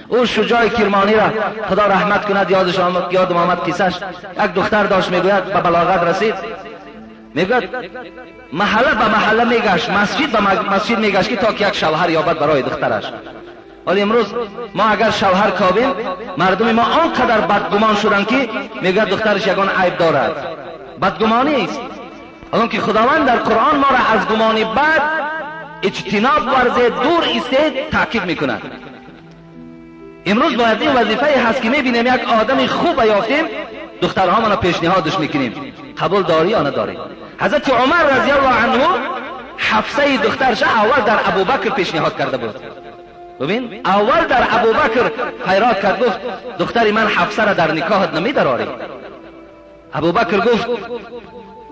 او شجاع کرمانی را خدا رحمت کند، یادش آمد، یادم آمد قصه‌اش. یک دختر داشت، میگوید به بلاغت رسید، میگوید محله به محله میگشت، مسجد به مسجد میگشت که تا که یک شوهر یابد برای دخترش. ولی امروز ما اگر شوهر کابیم، مردم ما آنقدر بدگمان شدند که میگوید دخترش یگان عیب دارد. بدگمانی است. الان که خداوند در قرآن ما را از گمان بد اجتناب ورزید، دور ایستید، تاکید میکند. امروز باید این وظیفه هست که میبینیم یک آدم خوب یافتیم، دخترها را پیشنهادش میکنیم، قبول داری یا نداری. حضرت عمر رضی الله عنه حفصه دخترش اول در ابوبکر پیشنهاد کرده بود. ببین، اول در ابوبکر خیرات کرد، گفت دختری من حفصه را در نکاحت نمیدراری. ابوبکر گفت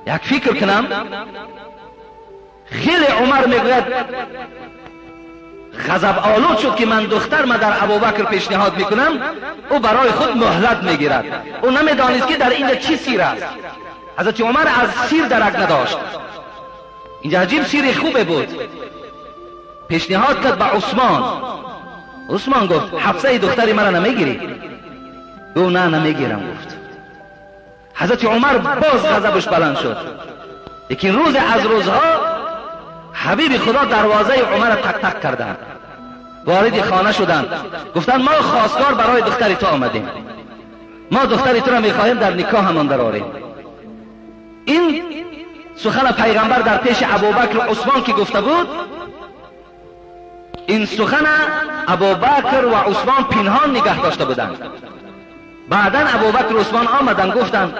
یک فکر کنم. خیلی عمر میگوید غضب آلود شد که من دختر ما در ابوبکر پیشنهاد میکنم، او برای خود مهلت میگیرد. او نمیدانست که در اینجا چی سیر است. حضرت عمر از سیر درک نداشت. اینجا عجیب سیر خوبه بود. پیشنهاد کرد به عثمان. عثمان گفت حفصه دختری مرا نمیگیری؟ گفت نه نمیگیرم. گفت حضرت عمر باز غضبش بلند شد. لیکن روز از روزها حبیب خدا دروازه عمر تک تک کردند، وارد خانه شدند، گفتند ما خواستگار برای دختری تو آمدیم، ما دختری تو را میخواهیم در نکاح همان درآریم. این سخن پیغمبر در پیش ابوبکر و عثمان که گفته بود، این سخن ابوبکر و عثمان پنهان نگه داشته بودند. بعدا ابوبکر و عثمان آمدند، گفتند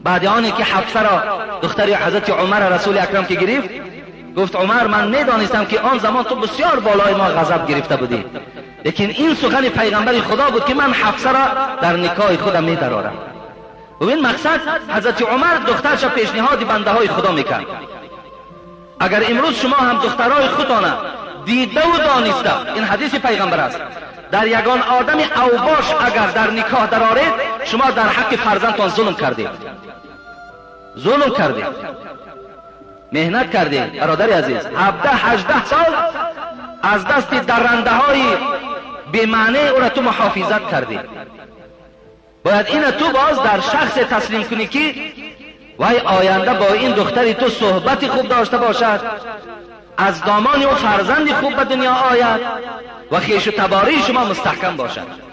بعد آنی که حفصه را دختر حضرت عمر رسول اکرم که گرفت، گفت عمر من میدانستم که آن زمان تو بسیار بالای ما غضب گرفته بودی، لیکن این سخن پیغمبر خدا بود که من حفصه را در نکاح خودم میدرارم. ببین مقصد حضرت عمر دخترش پیشنهاد بنده های خدا میکرد. اگر امروز شما هم دخترای خودتان دیده و دانسته، این حدیث پیغمبر است، در یگان آدم اوباش اگر در نکاح درآرید، شما در حق فرزندتان ظلم کردید، ظلم کردید، مهنت کردید. برادر عزیز، 17 18 سال از دست درنده های بی‌معنی او را تو محافظت کردی. باید این تو باز در شخص تسلیم کنی که وای آینده با این دختری تو صحبت خوب داشته باشد، از دامان او فرزندی خوب به دنیا آید و خویش و تباری شما مستحکم باشد.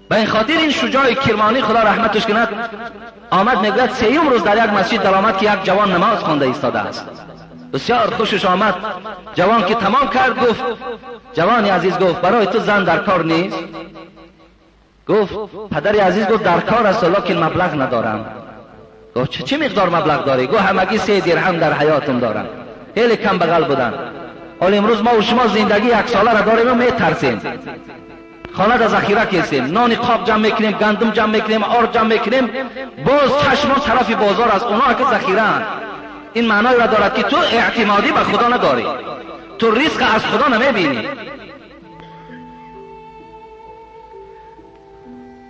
به این خاطر این شجاع کرمانی خدا رحمتش کند آمد، میگوید سیوم روز در یک مسجد در آمد که یک جوان نماز خوانده ایستاده است. بسیار خوشش آمد. جوان که تمام کرد گفت جوان عزیز، گفت برای تو زن در کار نیست؟ گفت پدر عزیز، گفت در کار است لکن مبلغ ندارم. گفت چه مقدار مبلغ داری؟ گفت همگی 3 درهم در حیاتم دارم. خیلی کم بغل بودن. حالا امروز ما و شما زندگی یک ساله را داریم و میترسیم. خانه را ذخیره کردیم، نان قاب جمع میکنیم، گندم جمع میکنیم، آرد جمع میکنیم، باز چشمان طرف بازار از اونها که ذخیره اند. این معنای را دارد که تو اعتمادی به خدا نداری، تو رزق از خدا نمیبینی.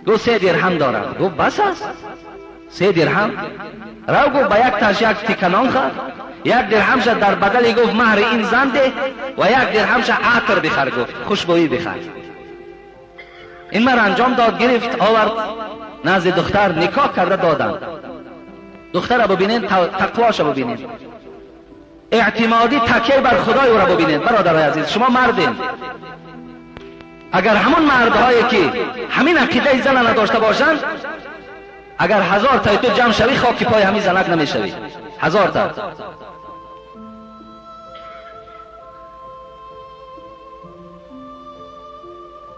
گفت 3 درهم دارم. گفت بس است 3 درهم؟ رو گفت به یک تاش یک تیکه نان خور، 1 درهم شد در بدل گفت مهر این زن ده و 1 درهم شد عطر بخر، گفت خوشبویی بخر. این مر انجام داد، گرفت آورد نزد دختر، نکاح کرده دادن. دختر را ببینین، تقواش را ببینین، اعتمادی تکیه بر خدای او را ببینین. برادرای عزیز، شما مردین، اگر همون مردهایی که همین عقیده زن نداشته باشند، اگر 1000 تا تو جمع شوی خاک پای همین زنک نمیشوی. 1000 تا.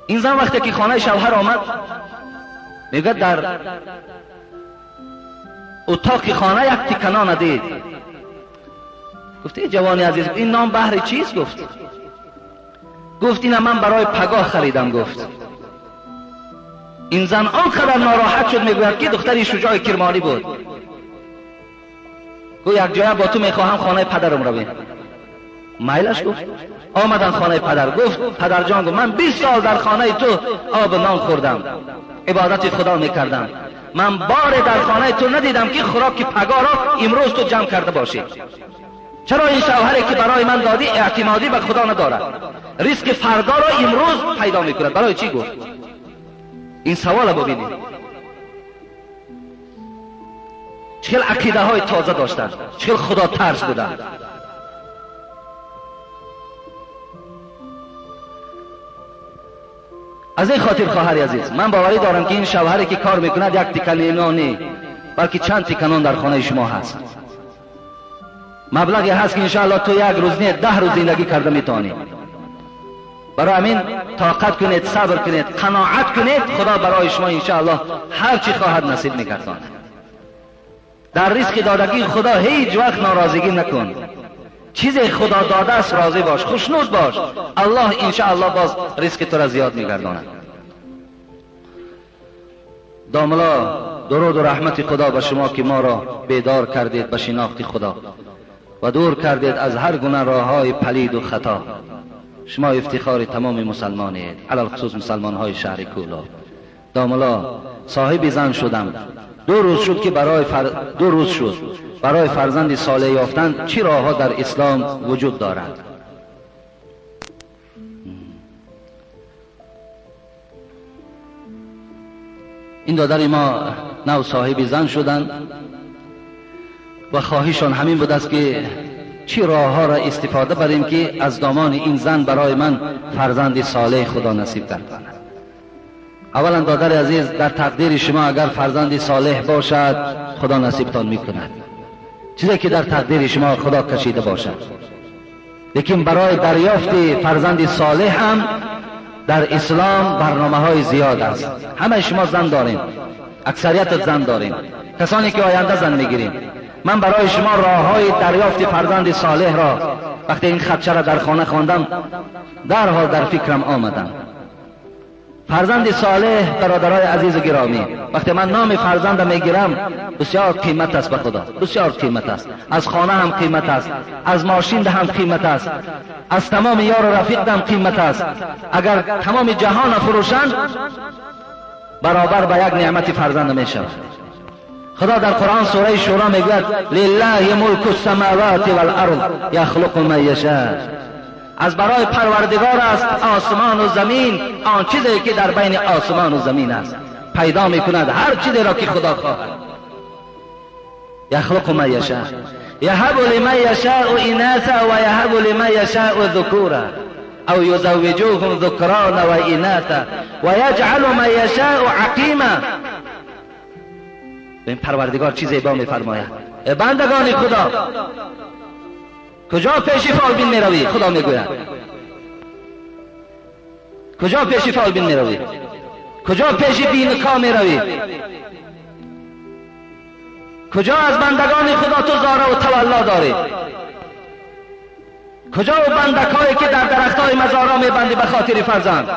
این زن وقتی که خانه شوهر آمد، میگه در اتاق خانه یک تیکه نان دید. گفت ای جوانی عزیز، این نان بهر چیست؟ گفت اینم من برای پگاه خریدم. گفت این زن آنقدر ناراحت شد، میگوید که دختری شجاع کرمانی بود. گفت یک جای با تو میخواهم خانه پدرم رویم. میلش گفت. آمدن خانه پدر. گفت پدر جان، گفت من 20 سال در خانه تو آب نان خوردم، عبادت خدا میکردم، من بار در خانه تو ندیدم که خوراک پگاه را امروز تو جمع کرده باشی. چرا این شوهری که برای من دادی اعتمادی به خدا ندارد، ریسک فردا را امروز پیدا میکند؟ برای چی گفت؟ این سوال ببینید چه عقیده های تازه داشتند، چه خدا ترس بودند. از این خاطر خواهر عزیز، من باوری دارم که این شوهری که کار میکند یک تیکه نان نه، بلکه چند تیکه نان در خانه شما هست. مبلغی هست که انشاءالله تو یک روز نه 10 روز زندگی کرده میتونی. برای همین طاقت کنید، صبر کنید، قناعت کنید، خدا برای شما انشاءالله هر چی خواهد نصیب میگرداند. در رزق دادگی خدا هیچ وقت ناراضگی نکن. چیزی خدا داده است راضی باش، خوشنود باش، الله انشاءالله باز رزق تو را زیاد میگرداند. داملا درود و رحمت خدا به شما که ما را بیدار کردید به شناخت خدا و دور کردید از هر گونه راههای پلید و خطا. شما افتخار تمام مسلمانید، علی الخصوص مسلمان های شهر کولاب. داملا صاحب زن شدم، دو روز شد که برای فرزند صالح یافتن چی راهها در اسلام وجود دارد؟ این دادر ما نو صاحب زن شدند و خواهشان همین بود است که چی راهها را استفاده بریم که از دامان این زن برای من فرزند صالح خدا نصیب گرداند. اولا دادر عزیز، در تقدیر شما اگر فرزند صالح باشد خدا نصیبتان میکند، چیزی که در تقدیر شما خدا کشیده باشد. لیکن برای دریافت فرزند صالح هم در اسلام برنامه های زیاد است. همه شما زن داریم، اکثریت زن داریم، کسانی که آینده زن میگیریم. من برای شما راه های دریافت فرزند صالح را وقتی این خدشه را در خانه خواندم درحال در فکرم آمدم. فرزند صالح برادرای عزیز و گرامی، وقتی من نام فرزند میگیرم بسیار قیمت است به خدا، بسیار قیمت است. از خانه هم قیمت است، از ماشین هم قیمت است، از تمام یار و رفیق هم قیمت است. اگر تمام جهان فروشند برابر به یک نعمت فرزند میشود. خدا در قرآن سوره شورا میگوید لله ملک السماوات والارض یخلق ما یشاء. از برای پروردگار است آسمان و زمین، آن چیزی که در بین آسمان و زمین است پیدا میکند هر چیزی را که خدا خواهد. یخلق ما یشاء یهب لمن یشاء اناثا و یهب لمن یشاء ذکورا او یزوجوهم ذکرانا و اناثا و یجعل من یشاء عقیما. این پروردگار چیزی با میفرماید بندگان خدا کجا پیش فالبین میروی؟ خدا میگوید کجا پیش فالبین میروی؟ کجا پیش بینکا میروی؟ کجا از بندگان خدا تو زاره و تولا داری؟ کجا و بندکایی که در درختای مزارا میبندی به خاطر فرزند؟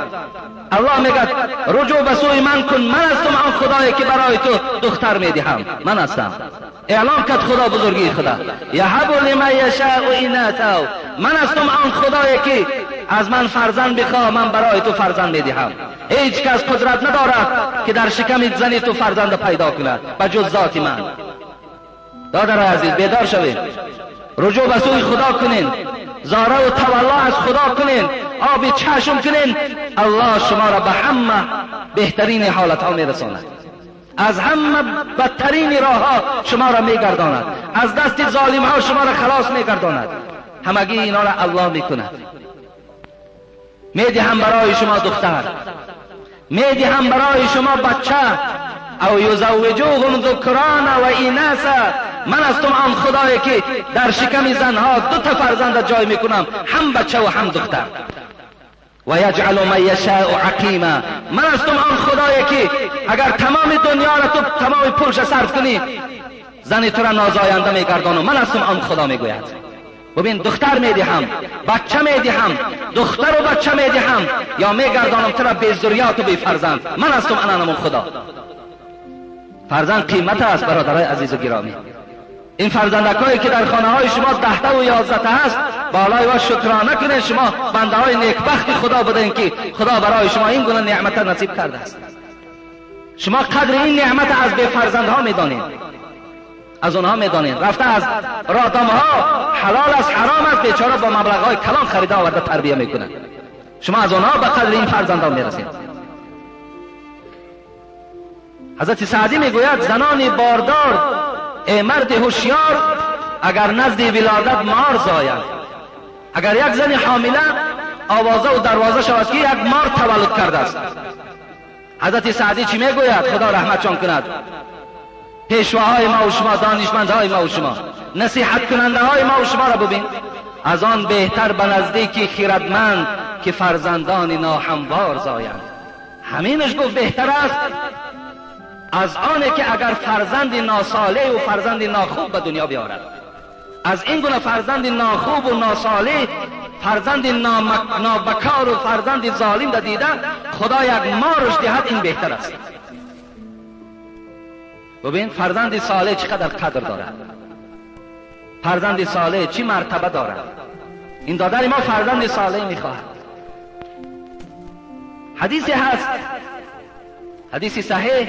الله میگه رجوع به سوی من کن، من هستم آن خدایی که برای تو دختر میدهم، من هستم. اعلام کرد خدا بزرگی خدا، یهب لمن یشاء اناثا، من هستم آن خدایی که از من فرزند بخواه، من برای تو فرزند میدهم. هیچ کس قدرت ندارد که در شکم زنی تو فرزند پیدا کند به جز ذات من. دادر عزیز بیدار شوید، رجوع به سوی خدا کنین، زاره و تولا از خدا کنین، آب چشم کنین، الله شما را به همه بهترین حالت ها میرساند، از همه بدترین راه ها شما را میگرداند، از دست ظالم ها شما را خلاص میگرداند. همگی اینا را الله میکند. میدهم برای شما دختر، میدهم برای شما بچه، او یزوجوهم ذکرانا و اناثا. من هستم آن خدایی که در شکم زنها دو تا فرزند جای میکنم، هم بچه و هم دختر. و یجعل من یشاء عقیما. من هستم آن خدایی که اگر تمام دنیا را تو تمام پولش صرف کنی زن تو را نازاینده میگردانم. من هستم آن خدا میگوید. ببین دختر میدهم، بچه میدهم، دختر و بچه میدهم، یا میگردانم تو را بی ذریات و بی فرزند. من هستم انا خدا. فرزند قیمت است برادرای عزیز و گرامی. این فرزندکایی که در خانه های شما 10 تا و 11 تا هست، بالای و شکرانه کنید. شما بنده های نیکبخت خدا بودین که خدا برای شما این گونه نعمت نصیب کرده است. شما قدر این نعمت از به فرزندها میدانید، از اونها میدانید. رفته از رادامها حلال است حرام است، بیچاره با مبلغ های کلان خریده آورده تربیه میکنند. شما از اونها به قدر این فرزندها میرسید. حضرت سعدی میگوید زنان باردار ای مرد هوشیار، اگر نزد ولادت مار زاید. اگر یک زن حامله آوازه و دروازه شود که یک مار تولد کرده است، حضرت سعدی چی میگوید؟ خدا رحمتشان کند. پیشواهای ما و شما، دانشمندهای ما و شما، نصیحت کننده های ما و شما را ببین، از آن بهتر به نزدیکی خیردمند که فرزندان ناهموار زایند. همینش گفت بهتر است از آنه که اگر فرزند ناصالح و فرزند ناخوب به دنیا بیارد. از این گونه فرزند ناخوب و ناصالح، فرزند نابکار و فرزند ظالم را دیده خدا یک مارش دهد، این بهتر است. ببین فرزند صالح چقدر قدر دارد، فرزند صالح چی مرتبه دارد. این دادر ما فرزند صالح میخواهد. حدیثی هست، حدیث صحیح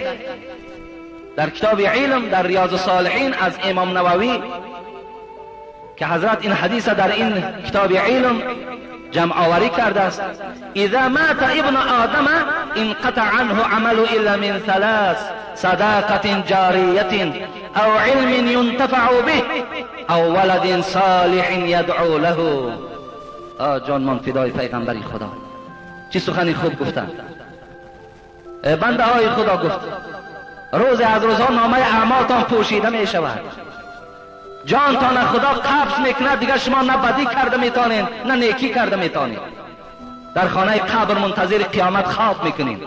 در کتاب علم در ریاض الصالحین از امام نووی که حضرت این حدیث در این کتاب علم جمع آوری کرده است. اذا مات ابن آدم انقطع عنه عمل الا من ثلاث: صداقة جاریة او علم ينتفع به او ولد صالح يدعو له. آه جان من فدای پیغمبری خدا، چه سخنی خوب گفتن. بنده های خدا گفت روز از روزها نامه اعمالتان پوشیده می شود، جانتان خدا قبض میکند، دیگر شما نه بدی کرده میتانین نه نیکی کرده میتانین. در خانه قبر منتظر قیامت خواب میکنین.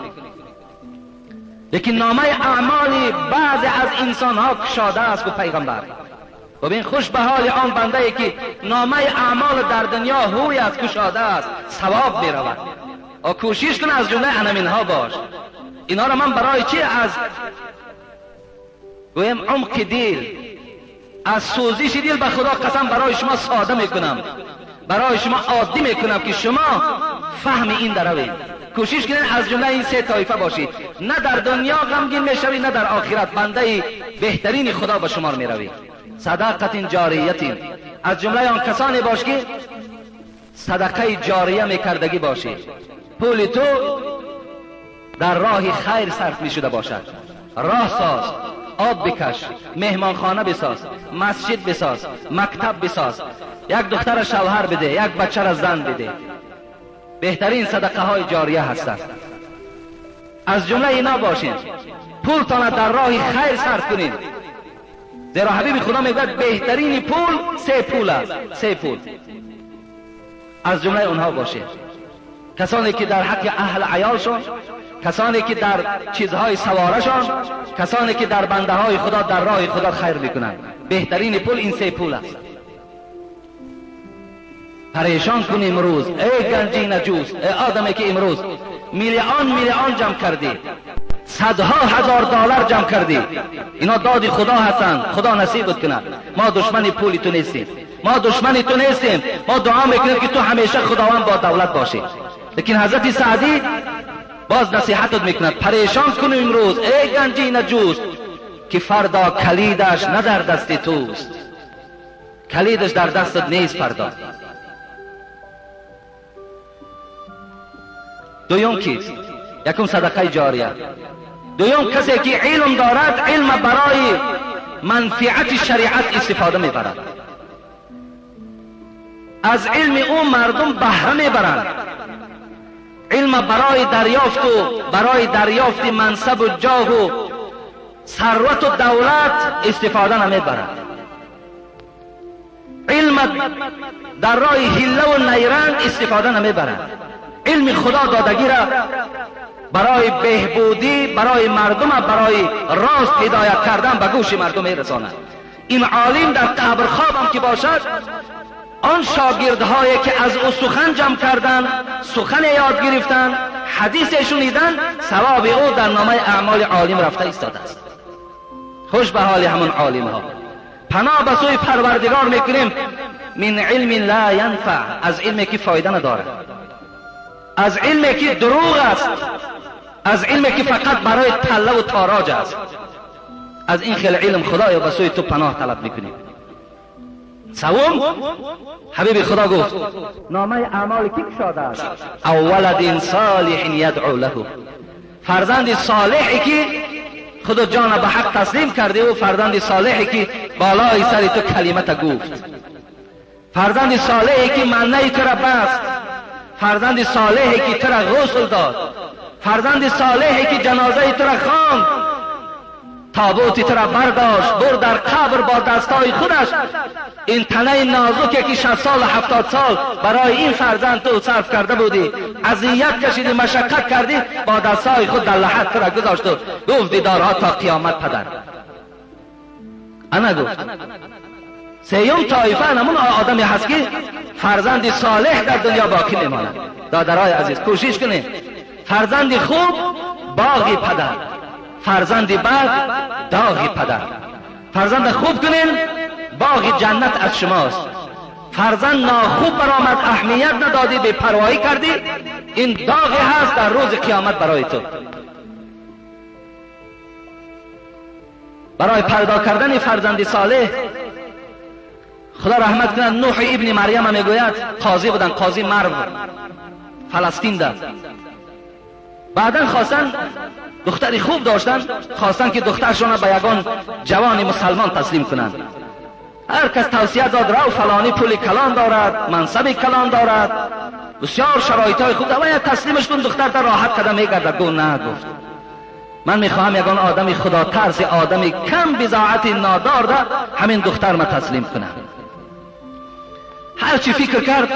لیکن نامه اعمال بعضی از انسان ها کشاده است. گفت پیغمبر ببین خوش به حال آن بنده ای که نامه اعمال در دنیا هوی است، کشاده است، ثواب میرود. کوشش کن از جمله انمین ها باش. اینا را من برای چی از گویم عمق دل، از سوزش دل به خدا قسم برای شما ساده میکنم، برای شما عادی میکنم که شما فهم این دروید. کوشش کنید از جمله این سه طایفه باشید، نه در دنیا غمگین میشوید نه در آخرت، بنده بهترین خدا به شما میروید. صدقت جاریت، از جمله آن کسانی باش که صدقه جاریه میکردگی باشی، پول تو در راه خیر صرف میشده باشد. راه ساز، آب بکش، مهمانخانه بساز، مسجد بساز، مکتب بساز، یک دختر شوهر بده، یک بچه را زن بده. بهترین صدقه های جاریه هستند. از جمله اینا باشین، پولتان در راه خیر صرف کنین. زیرا حبیب خدا میگوید بهترین پول سه پول است، سه پول. از جمله اونها باشین، کسانی که در حق اهل عیالشون، کسانی که در چیزهای سوارشان، کسانی که در بنده های خدا در راه خدا خیر میکنند. بهترین پول این سه پول است. پریشان کن امروز ای گنجی نجوس، ای آدمی که امروز میلیون میلیون جمع کردی، صدها هزار دلار جمع کردی، اینا داد خدا هستند، خدا نصیبت کند. ما دشمن پولی تو نیستیم، ما دشمن تو نیستیم، ما دعا میکنیم که تو همیشه خداوند با دولت باشی. لیکن حضرت سعدی باز نصیحتت میکند، پریشان کن امروز ای گنجی نجوس که فردا کلیدش نه در دست توست، کلیدش در دستت نیست فردا. دویم کیست؟ یکم صدقه جاریه. دویم کسی که علم دارد، علم برای منفعت شریعت استفاده میبرد، از علم او مردم بهره میبرند. علم برای دریافت و برای دریافت منصب و جاه و ثروت و دولت استفاده نمیبرد. علم در راه حیله و نیرنگ استفاده نمیبرد. علم خدا دادگی را برای بهبودی، برای مردم، برای راست هدایت کردن به گوش مردم میرساند. این عالم در قبر خوابم که باشد، آن شاگردهایی که از او سخن جمع کردن، سخن یاد گرفتن، حدیث شنیدن، ثواب او در نامه اعمال عالم رفته ایستاده است. خوش به حال همون عالم ها. پناه به سوی پروردگار میکنیم من علم لا ینفع، از علمی که فایده ندارد، از علمی که دروغ است. از علمی که فقط برای تله و تاراج است. از این خیلی علم خدایا به سوی تو پناه طلب میکنیم. سوم، حبیب خدا گفت نامه اعمال کی گشاده است؟ او ولد صالح یدعو له، فرزند صالحی که خود جان به حق تسلیم کرده و فرزند صالحی که بالای سر تو کلمت گفت، فرزند صالحی که منه تو را بست، فرزند صالحی که تو را غسل داد، فرزند صالحی که جنازه تو را خواند، تابوت تو را برداشت برد در قبر با دستای خودش. این تنه نازکی که 60 سال و 70 سال برای این فرزند تو صرف کرده بودی، اذیت کشیدی، مشقت کردی، با دستای خود در لحد تو را گذاشت و گفت دیدارها تا قیامت پدر. انا گفت سیوم طایفه همون آدمی هست که فرزند صالح در دنیا باقی میماند. دادرای عزیز کوشش کنید، فرزند خوب باغی پدر، فرزند بد داغی پدر. فرزند خوب کنین باغ جنت از شماست. فرزند ناخوب برآمد، اهمیت ندادی، بی پروایی کردی، این داغی هست در روز قیامت برای تو. برای پیدا کردن فرزند صالح خدا رحمت کند نوح ابن مریم میگوید، قاضی بودن، قاضی مرو فلسطین ده. بعدا خواستن دختری خوب داشتن، خواستن که دخترشان به یگان جوان مسلمان تسلیم کنند. هر کس توصیه داد رو فلانی پول کلان دارد، منصب کلان دارد، بسیار شرایط های خوب دارد، تسلیمش کن دختر تا راحت کده میگرده. گفت نه، گفت من میخواهم یگان آدم خدا ترس، آدم کم بضاعت نادار ده همین دختر ما تسلیم کنم. هرچی فکر کرد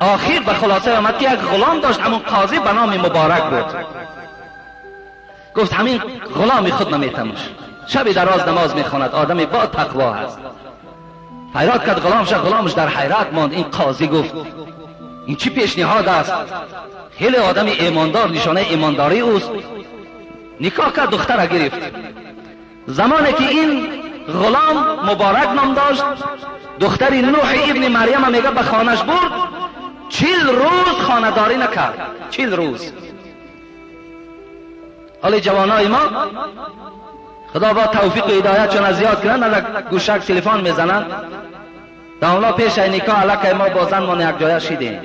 آخر به خلاصه آمد که یک غلام داشت، همون قاضی به نام مبارک بود. گفت همین غلامی خود نمیتمش، شبی دراز نماز میخواند، آدمی با تقوا هست. فریاد کرد غلامش، غلامش در حیرت ماند. این قاضی گفت این چی پیشنهاد است؟ خیلی آدم ایماندار، نشانه ایمانداری اوست. نکاح کرد، دختر را گرفت. زمانی که این غلام مبارک نام داشت، دختری نوح ابن مریم میگه به خانهش برد، 40 روز خانه‌داری نکرد، 40 روز. حالا جوانای ما خدا با توفیق و هدایت چون زیاد کنن، گوشک تلفن میزنن، داملا پیش نکاح علاقه ما با زن یک جایه شدیم.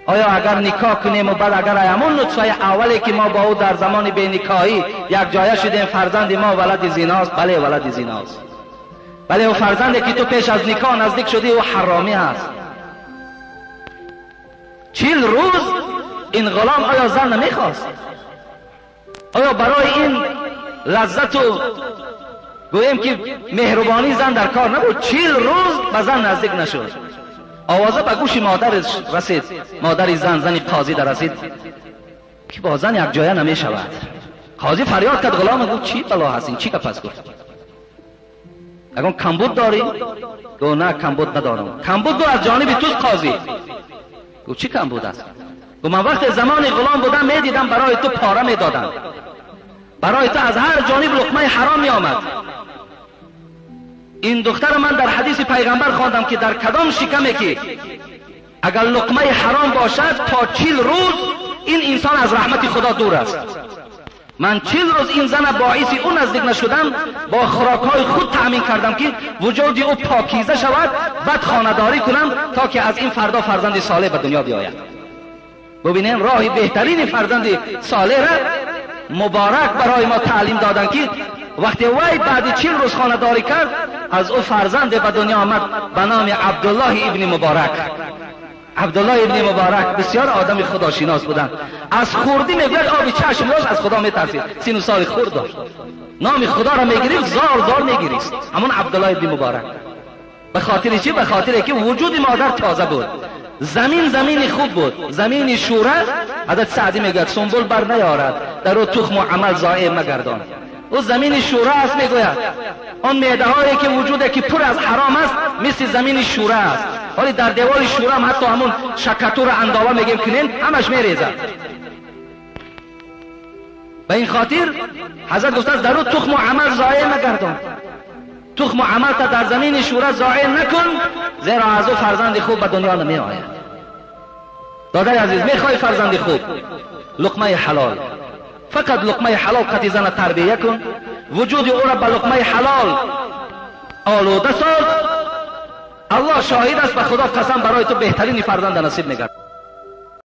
آیا اگر نکاح کنیم و بعد اگر همون نطفه اولی که ما با او در زمان بی نکاحی یک جایه شدیم فرزند ما ولد زیناست؟ بله ولد زیناست. بله او فرزندی که تو پیش از نکاح نزدیک شدی او حرامی است. 40 روز این غلام آیا زن نمیخواست؟ آیا برای این لذت و گوییم که مهربانی زن در کار نبود؟ 40 روز به زن نزدیک نشد. آوازه به گوش مادرش رسید، مادر زن، زن قاضی در رسید که با زن یک جایه نمی شود. قاضی فریاد کرد غلام، گفت چی بلا هست این، چی کپس؟ گفت اگه کمبود داری؟ گفت نه کمبود ندارم. کمبود گفت از جانب توست قاضی. گفت چی کمبود است؟ گفت من وقت زمان غلام بودم میدیدم برای تو پاره میدادم، برای تو از هر جانب لقمه حرام می آمد. این دختر من در حدیث پیغمبر خواندم که در کدام شکمه که اگر لقمه حرام باشد تا 40 روز این انسان از رحمت خدا دور است. من 40 روز این زن باعث او نزدیک نشدم، با خوراکهای خود تأمین کردم که وجود او پاکیزه شود، بعد خانه‌داری کنم تا که از این فردا فرزند صالح به دنیا بیاید. ببینین راه بهترین فرزند صالح را مبارک برای ما تعلیم دادن که وقتی وی بعد 40 روز خانه‌داری کرد از او فرزند به دنیا آمد به نام عبدالله ابن مبارک. عبدالله ابن مبارک بسیار آدم خداشناس بودند. از خوردی میگوید آب چشم داشت، از خدا میترسید، 30 سال خورد داشت، نام خدا را میگرفت، زار زار میگریست. همون عبدالله ابن مبارک. به خاطر چی؟ به خاطر که وجود مادر تازه بود، زمین زمین خوب بود، زمین شوره. حضرت سعدی میگوید سنبل بر نیارد در او تخم و عمل ضایع مگردان. او زمین شوره است. میگوید آن معده هایی که وجوده که پر از حرام است مثل زمین شوره است. ولی در دیوال شوره هم حتی همون شکتور انداوه میگیم کنین همش میریزد. به این خاطر حضرت گفته است در او تخم و عمل ضایع مگردان، تخم و عمل تا در زمین شوره ضایع نکن، زیرا از او فرزند خوب به دنیا نمی آید. Додари азиз, мехоҳӣ фарзанди хуб? Луқмаи ҳалол, фақат луқмаи ҳалол қати зана тарбия кун, вуҷуди ӯро ба луқмаи ҳалол олуда соз. Аллоҳ шоҳид аст, ба Худо қасам, барои ту беҳтарини фарзанда насиб мегардад.